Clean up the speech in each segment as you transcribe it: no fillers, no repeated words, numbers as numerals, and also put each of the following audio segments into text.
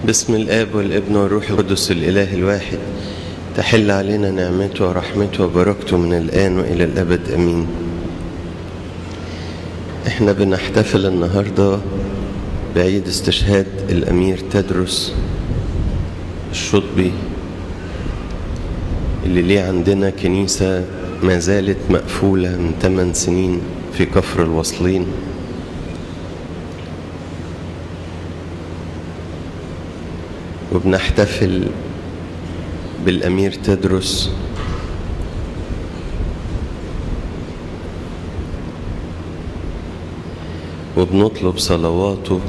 باسم الآب والابن والروح القدس الإله الواحد، تحل علينا نعمته ورحمته وبركته من الآن وإلى الأبد، أمين. احنا بنحتفل النهاردة بعيد استشهاد الأمير تادرس الشطبي، اللي ليه عندنا كنيسة ما زالت مقفولة من 8 سنين في كفر الوصلين. وبنحتفل بالأمير تادرس وبنطلب صلواته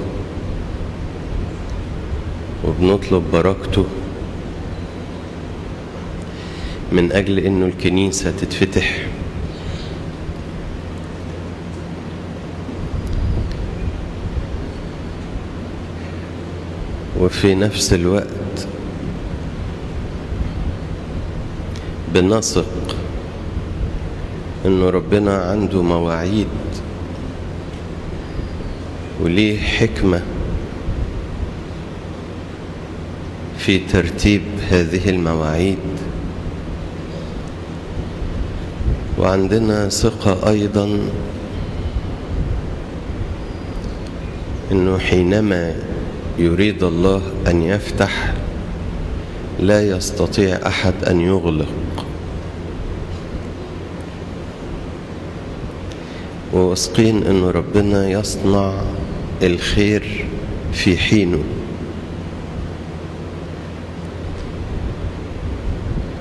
وبنطلب بركته من أجل إنه الكنيسة تتفتح. وفي نفس الوقت بنثق إنه ربنا عنده مواعيد وليه حكمة في ترتيب هذه المواعيد، وعندنا ثقة أيضا إنه حينما يريد الله أن يفتح لا يستطيع أحد أن يغلق. وواثقين إنه ربنا يصنع الخير في حينه.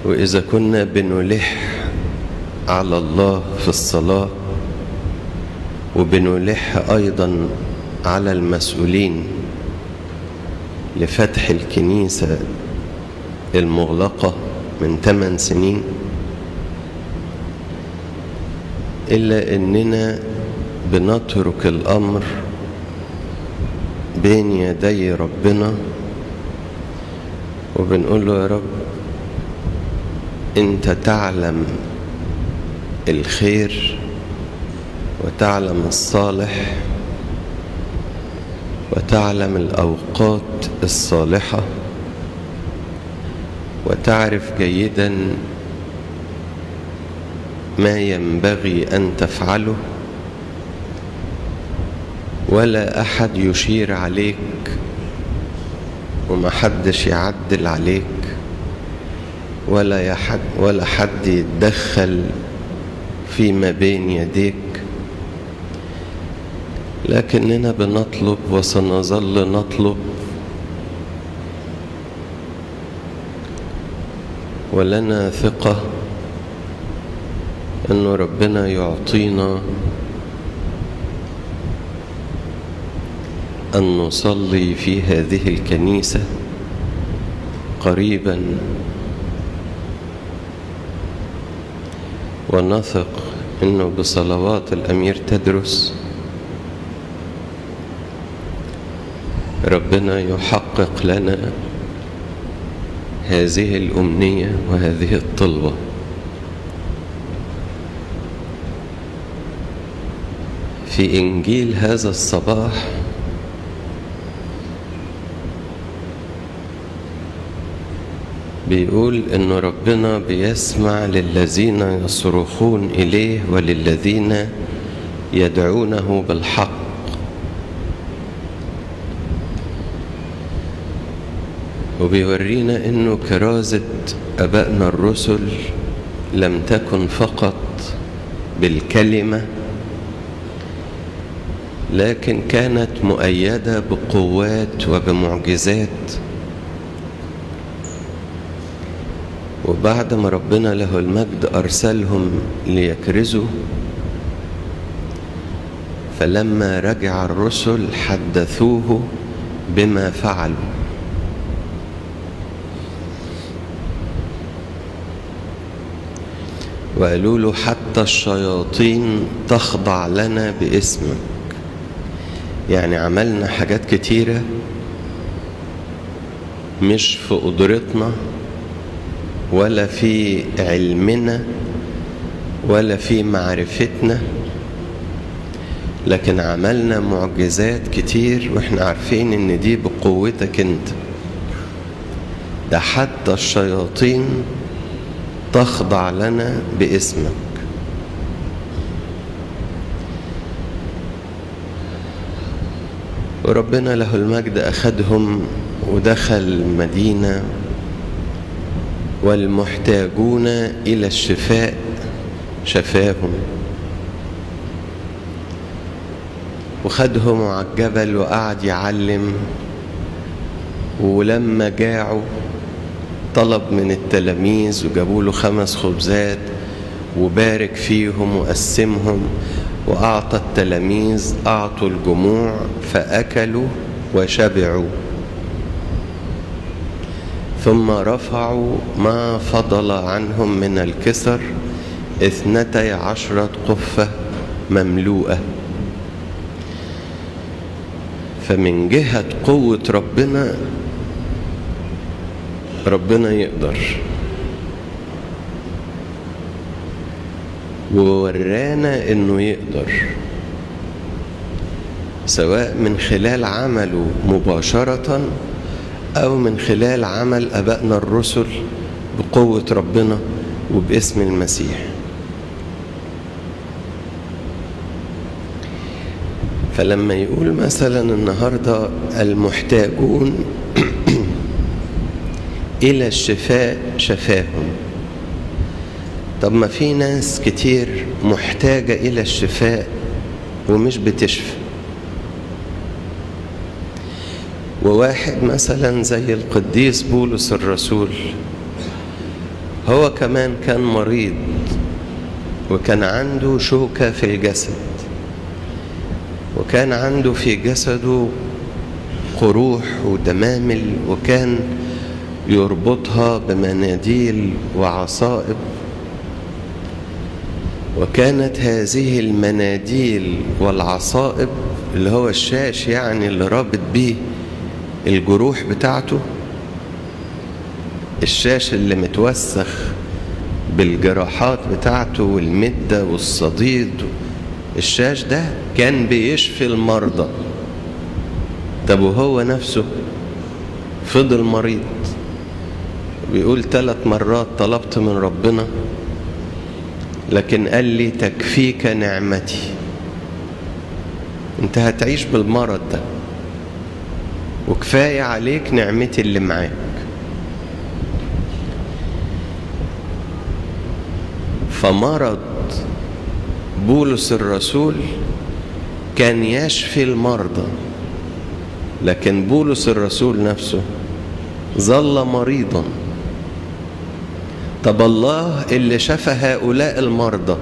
وإذا كنا بنلح على الله في الصلاة وبنلح أيضا على المسؤولين لفتح الكنيسة المغلقة من 8 سنين، إلا إننا بنترك الأمر بين يدي ربنا وبنقول له يا رب أنت تعلم الخير وتعلم الصالح وتعلم الأوقات الصالحة وتعرف جيدا ما ينبغي أن تفعله، ولا أحد يشير عليك وما حدش يعدل عليك ولا حد يتدخل فيما بين يديك، لكننا بنطلب وسنظل نطلب، ولنا ثقة أنه ربنا يعطينا أن نصلي في هذه الكنيسة قريبا، ونثق أنه بصلوات الأمير تادرس ربنا يحقق لنا هذه الأمنية وهذه الطلبة. في إنجيل هذا الصباح بيقول إن ربنا بيسمع للذين يصرخون إليه وللذين يدعونه بالحق. وبيورينا إنه كرازة أبائنا الرسل لم تكن فقط بالكلمة، لكن كانت مؤيدة بقوات وبمعجزات. وبعد ما ربنا له المجد أرسلهم ليكرزوا، فلما رجع الرسل حدثوه بما فعلوا. وقالوا له حتى الشياطين تخضع لنا باسمك. يعني عملنا حاجات كتيرة مش في قدرتنا ولا في علمنا ولا في معرفتنا، لكن عملنا معجزات كتير واحنا عارفين ان دي بقوتك انت. ده حتى الشياطين تخضع لنا باسمك. وربنا له المجد أخذهم ودخل المدينة، والمحتاجون إلى الشفاء شفاهم، وخدهم على الجبل وقعد يعلم. ولما جاعوا طلب من التلاميذ وجابوا له 5 خبزات وبارك فيهم وقسمهم، وأعطى التلاميذ، أعطوا الجموع فأكلوا وشبعوا. ثم رفعوا ما فضل عنهم من الكسر 12 قفة مملوءة. فمن جهة قوة ربنا، ربنا يقدر، وورانا انه يقدر، سواء من خلال عمله مباشرة او من خلال عمل ابائنا الرسل بقوة ربنا وباسم المسيح. فلما يقول مثلا النهاردة المحتاجون إلى الشفاء شفاهم، طب ما في ناس كتير محتاجة إلى الشفاء ومش بتشفى. وواحد مثلا زي القديس بولس الرسول، هو كمان كان مريض وكان عنده شوكة في الجسد، وكان عنده في جسده قروح ودمامل، وكان يربطها بمناديل وعصائب، وكانت هذه المناديل والعصائب اللي هو الشاش يعني اللي رابط بيه الجروح بتاعته، الشاش اللي متوسخ بالجراحات بتاعته والمدة والصديد، الشاش ده كان بيشفي المرضى. طب وهو نفسه فضل مريض. بيقول 3 مرات طلبت من ربنا، لكن قال لي تكفيك نعمتي. انت هتعيش بالمرض ده وكفاية عليك نعمتي اللي معاك. فمرض بولس الرسول كان يشفي المرضى، لكن بولس الرسول نفسه ظل مريضا. طب الله اللي شفى هؤلاء المرضى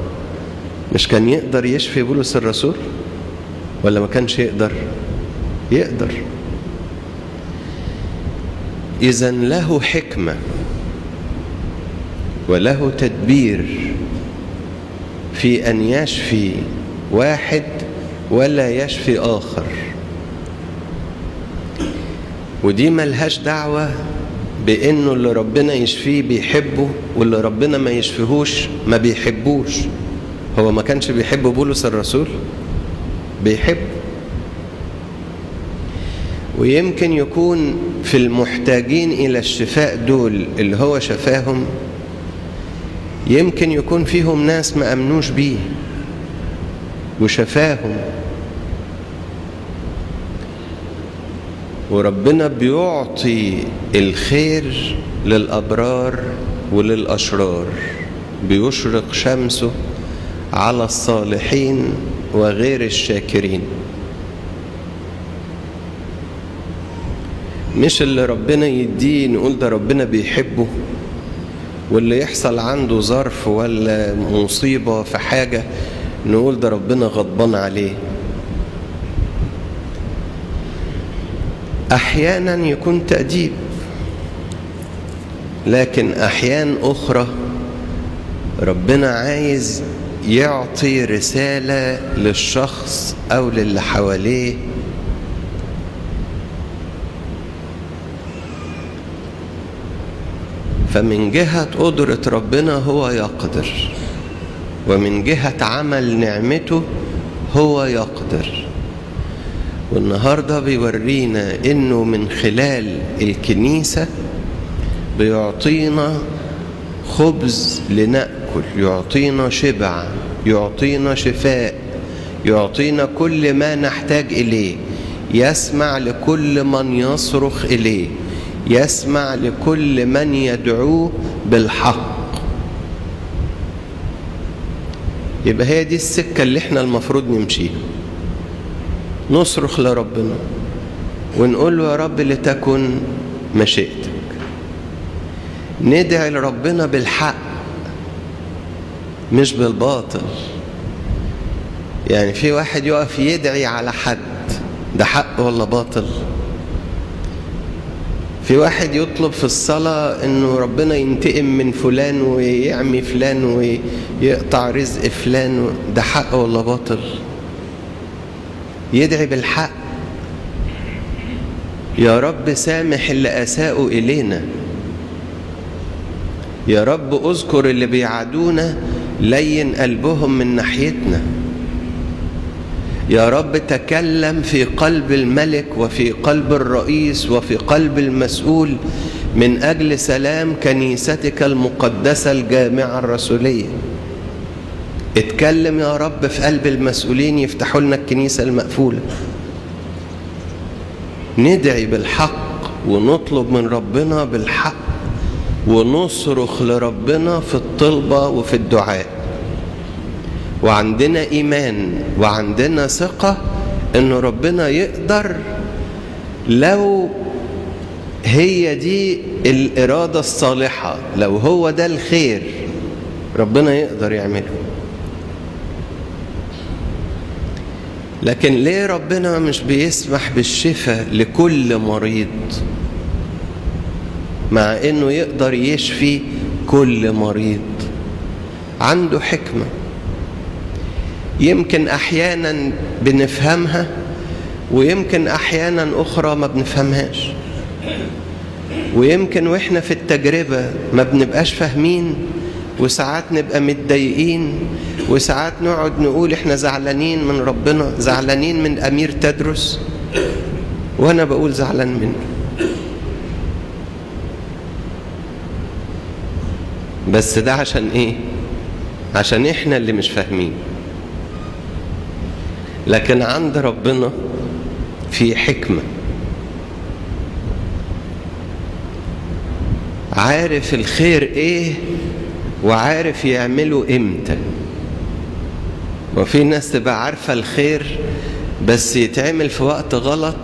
مش كان يقدر يشفي بولس الرسول؟ ولا ما كانش يقدر؟ يقدر. إذن له حكمة وله تدبير في أن يشفي واحد ولا يشفي آخر، ودي ملهاش دعوة بأنه اللي ربنا يشفيه بيحبه واللي ربنا ما يشفيهوش ما بيحبوش. هو ما كانش بيحب بولس الرسول؟ بيحب. ويمكن يكون في المحتاجين إلى الشفاء دول اللي هو شفاهم، يمكن يكون فيهم ناس ما أمنوش بيه وشفاهم. وربنا بيعطي الخير للأبرار وللأشرار، بيشرق شمسه على الصالحين وغير الشاكرين. مش اللي ربنا يديه نقول ده ربنا بيحبه، واللي يحصل عنده ظرف ولا مصيبة في حاجة نقول ده ربنا غضبان عليه. أحيانا يكون تأديب، لكن أحيان أخرى ربنا عايز يعطي رسالة للشخص أو للي حواليه. فمن جهة قدرة ربنا هو يقدر، ومن جهة عمل نعمته هو يقدر. والنهاردة بيورينا إنه من خلال الكنيسة بيعطينا خبز لنأكل، يعطينا شبع، يعطينا شفاء، يعطينا كل ما نحتاج إليه، يسمع لكل من يصرخ إليه، يسمع لكل من يدعوه بالحق. يبقى هي دي السكة اللي احنا المفروض نمشيها، نصرخ لربنا ونقول له يا رب لتكن مشيئتك، ندعي لربنا بالحق مش بالباطل. يعني في واحد يقف يدعي على حد، ده حق ولا باطل؟ في واحد يطلب في الصلاة انه ربنا ينتقم من فلان ويعمي فلان ويقطع رزق فلان، ده حق ولا باطل؟ يدعي بالحق، يا رب سامح اللي أساءوا إلينا، يا رب اذكر اللي بيعادونا، لين قلبهم من ناحيتنا، يا رب تكلم في قلب الملك وفي قلب الرئيس وفي قلب المسؤول من أجل سلام كنيستك المقدسة الجامعة الرسولية. اتكلم يا رب في قلب المسؤولين يفتحوا لنا الكنيسة المقفولة. ندعي بالحق ونطلب من ربنا بالحق ونصرخ لربنا في الطلبة وفي الدعاء، وعندنا إيمان وعندنا ثقة إن ربنا يقدر لو هي دي الإرادة الصالحة، لو هو ده الخير ربنا يقدر يعمله. لكن ليه ربنا مش بيسمح بالشفاء لكل مريض مع إنه يقدر يشفي كل مريض؟ عنده حكمة يمكن أحيانا بنفهمها ويمكن أحيانا أخرى ما بنفهمهاش، ويمكن وإحنا في التجربة ما بنبقاش فاهمين، وساعات نبقى متضايقين، وساعات نقعد نقول إحنا زعلانين من ربنا، زعلانين من أمير تدرس، وأنا بقول زعلان منه. بس ده عشان إيه؟ عشان إحنا اللي مش فاهمين. لكن عند ربنا في حكمة، عارف الخير إيه وعارف يعمله إمتى. وفي ناس تبقى عارفة الخير بس يتعمل في وقت غلط،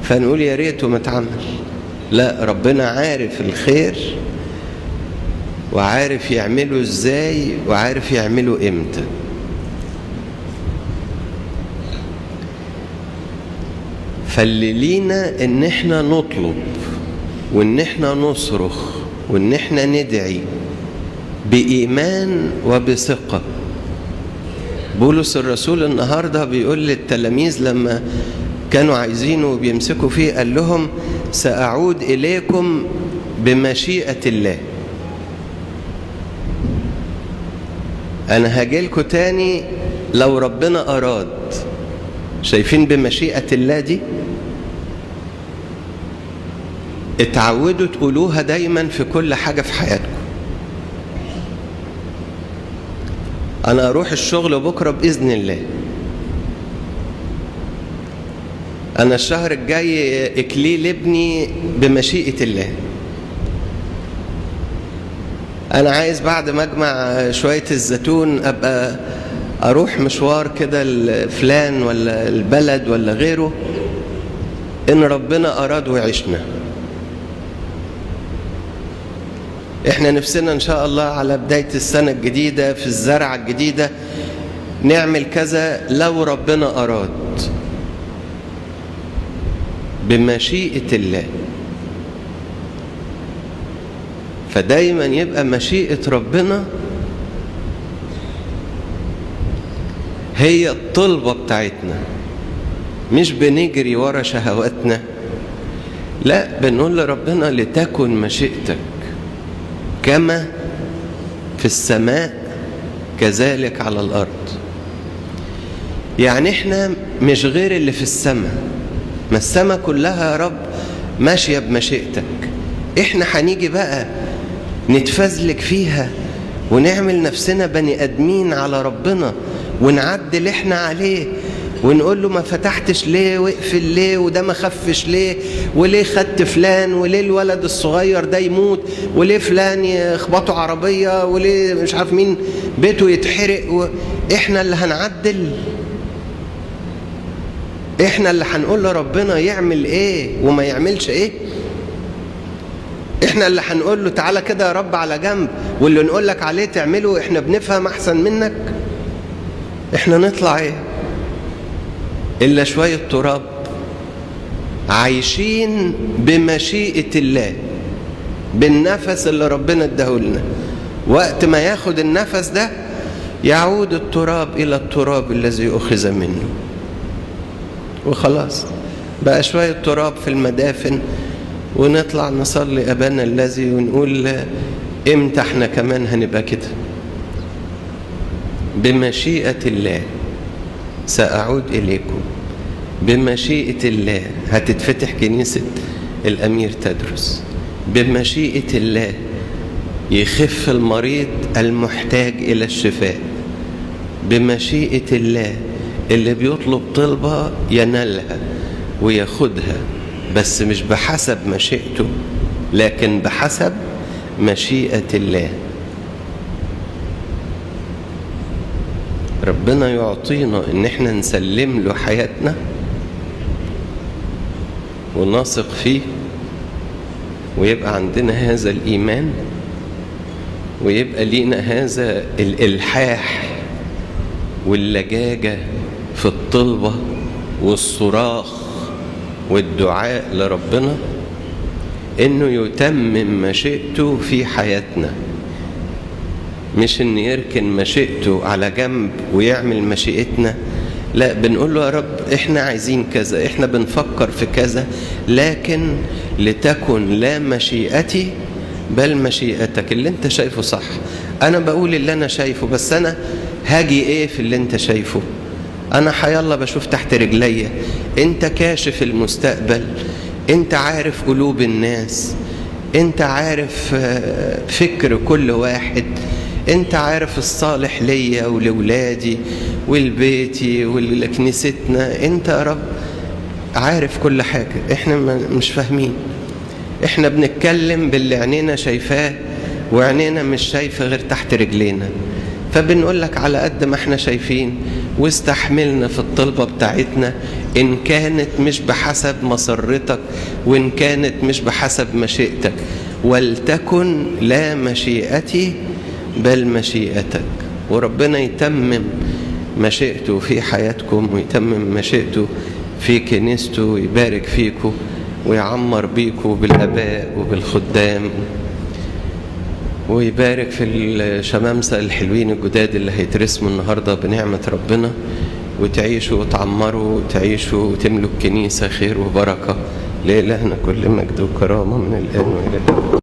فنقول يا ريته ما اتعمل. لا، ربنا عارف الخير وعارف يعمله إزاي وعارف يعمله إمتى. فاللي لينا ان احنا نطلب وان احنا نصرخ وان احنا ندعي بإيمان وبثقة. بولس الرسول النهاردة بيقول للتلاميذ لما كانوا عايزينه وبيمسكوا فيه، قال لهم سأعود إليكم بمشيئة الله. أنا هاجيلكم تاني لو ربنا أراد. شايفين بمشيئة الله دي؟ اتعودوا تقولوها دايما في كل حاجة في حياتكم. أنا أروح الشغل بكرة بإذن الله، أنا الشهر الجاي إكليل ابني بمشيئة الله، أنا عايز بعد ما أجمع شوية الزيتون أبقى أروح مشوار كده لفلان ولا البلد ولا غيره، إن ربنا أراد وعشنا. إحنا نفسنا إن شاء الله على بداية السنة الجديدة في الزرعة الجديدة نعمل كذا لو ربنا أراد، بمشيئة الله. فدايما يبقى مشيئة ربنا هي الطلبة بتاعتنا، مش بنجري ورا شهواتنا، لا، بنقول لربنا لتكن مشيئتك كما في السماء كذلك على الأرض. يعني احنا مش غير اللي في السماء، ما السماء كلها يا رب ماشية بمشيئتك، احنا هنيجي بقى نتفزلك فيها ونعمل نفسنا بني ادمين على ربنا ونعدل احنا عليه ونقول له ما فتحتش ليه، واقفل ليه، وده ما خفش ليه، وليه خدت فلان، وليه الولد الصغير ده يموت، وليه فلان يخبطه عربية، وليه مش عارف مين بيته يتحرق. احنا اللي هنعدل، احنا اللي هنقول لربنا يعمل ايه وما يعملش ايه، احنا اللي هنقول له تعالى كده يا رب على جنب، واللي نقول لك عليه تعمله، احنا بنفهم احسن منك. احنا نطلع ايه الا شوية تراب عايشين بمشيئة الله، بالنفس اللي ربنا اداهولنا. وقت ما ياخد النفس ده يعود التراب الى التراب الذي اخذ منه، وخلاص بقى شوية تراب في المدافن. ونطلع نصلي أبانا الذي ونقول امتى احنا كمان هنبقى كده؟ بمشيئة الله سأعود إليكم، بمشيئة الله هتتفتح كنيسة الأمير تدرس، بمشيئة الله يخف المريض المحتاج إلى الشفاء، بمشيئة الله اللي بيطلب طلبة ينالها وياخدها، بس مش بحسب مشيئته لكن بحسب مشيئة الله. ربنا يعطينا ان احنا نسلم له حياتنا ونثق فيه، ويبقى عندنا هذا الإيمان، ويبقى لينا هذا الإلحاح واللجاجة في الطلبة والصراخ والدعاء لربنا انه يتمم مشيئته في حياتنا، مش ان يركن مشيئته على جنب ويعمل مشيئتنا. لا، بنقول له يا رب احنا عايزين كذا، احنا بنفكر في كذا، لكن لتكن لا مشيئتي بل مشيئتك. اللي انت شايفه صح، انا بقول اللي انا شايفه، بس انا هاجي ايه في اللي انت شايفه؟ انا حيالله بشوف تحت رجليا، انت كاشف المستقبل، انت عارف قلوب الناس، انت عارف فكر كل واحد، انت عارف الصالح ليا ولولادي ولبيتي ولكنيستنا، انت يا رب عارف كل حاجة. احنا مش فاهمين، احنا بنتكلم باللي عينينا شايفاه، وعينينا مش شايفة غير تحت رجلينا، فبنقول لك على قد ما احنا شايفين، واستحملنا في الطلبة بتاعتنا إن كانت مش بحسب مسرتك وإن كانت مش بحسب مشيئتك، ولتكن لا مشيئتي بل مشيئتك. وربنا يتمم مشيئته في حياتكم، ويتمم مشيئته في كنيسته، ويبارك فيكم ويعمر بيكم بالآباء وبالخدام، ويبارك في الشمامسة الحلوين الجداد اللي هيترسموا النهاردة بنعمة ربنا، وتعيشوا وتعمروا وتعيشوا وتملوا الكنيسة خير وبركة. لإلهنا كل مجد وكرامة من الآن وإلى الأبد.